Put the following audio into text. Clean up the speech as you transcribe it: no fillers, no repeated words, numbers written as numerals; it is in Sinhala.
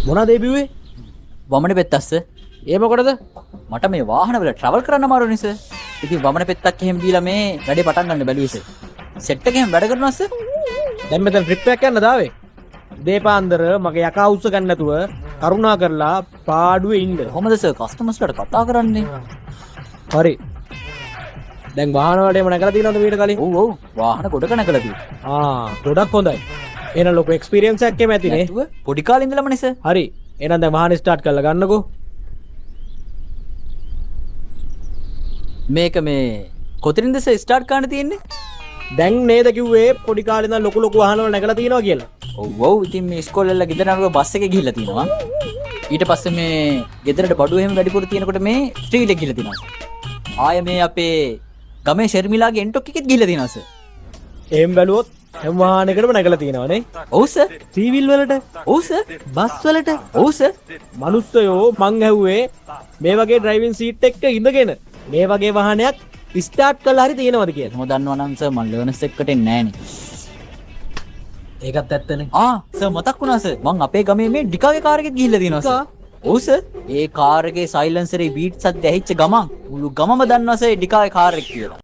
මොනවද ඒ බිව්වේ? වමන පෙත්තක් සර්. ඒ මොකටද? මට මේ වාහනවල ට්‍රැවල් කරන්න අමාරු නේ සර්. ඉතින් වමන පෙත්තක් එහෙම දීලා මේ වැඩේ පටන් ගන්න බැලුවේ සර්. සෙට් එක එහෙම වැඩ කරනවා සර්. දැන් මෙතන ට්‍රිප් එකක් යන්න දාවේ. උදේ පාන්දර මගේ යකා උස්ස ගන්න නැතුව කරුණා කරලා පාඩුවේ ඉන්න. කොහොමද සර් කස්ටමර්ස්ලාට කතා කරන්නේ? හරි. දැන් වාහන වලට එහෙම නැගලා තියෙනවද මීට කලින්? ඔව් ඔව්, වාහන ගොඩක නැගලා තියෙනවා. ආ, ගොඩක් හොඳයි. එහෙනම් ලොකු එක්ස්පීරියන්ස් එකක් එහෙම ඇතිනේ. නැතුව පොඩි කාලේ ඉඳලම නේ සර්. හරි. එහෙනම් දැන් වාහනේ ස්ටාර්ට් කරලා ගන්නකෝ. මේක මේ කොතනින්ද සර් ස්ටාර්ට් කරන්න තියෙන්නේ? දැන් නේද කිව්වේ පොඩි කාලේ ඉඳන් ලොකු ලොකු වාහන වල නැගලා තියෙනවා කියලා. ඔව් ඔව්, ඉතින් මේ ඉස්කෝලේ වල ගෙදර යනකොට බස් එකේ ගිහිල්ලා තියෙනවා. ඊට පස්සේ මේ ගෙදරට බඩු එහෙම වැඩිපුර තියෙනකොට මේ ත්‍රිවිල් එක ගිහිල්ලා තියෙනවා. ආය මේ අපේ ගමේ ෂර්මිලාගේ එන්ටොක් එකෙත් ගිහිල්ලා තියෙනවා සර්. එහෙම බැලුවොත් හැම වාහනයකටම නැගලා තියෙනවා නේ. ඔව් සර්. ත්‍රිවිල් වලට, ඔව් සර්. බස් වලට. ඔව් සර්. මනුස්සයෝ, මං ඇහුවේ මේ වගේ ඩ්‍රයිවිං සීට් එකක ඉඳගෙන මේ වගේ වාහනයක් ස්ටාර්ට් කරලා හරි තියෙනවද කියලා. එහෙම දන්නවා නම් සර් මං ලර්නර්ස් එක්කට එන්නේ නෑනේ. ඒකත් ඇත්තනේ. ආ සර්, මතක් වුණා සර්, මං අපේ ගමේ මේ ඩිකාගේ කාර් එකෙත් ගිහිල්ලා තියෙනවා සර්. ඔව් සර්. ඒ කාර් එකේ සයිලන්සරේ බීට් සද්ද ඇහිච්ච ගමන් මුළු ගමම දන්නවා සර් ඒ ඩිකාගේ කාර් එක කියලා.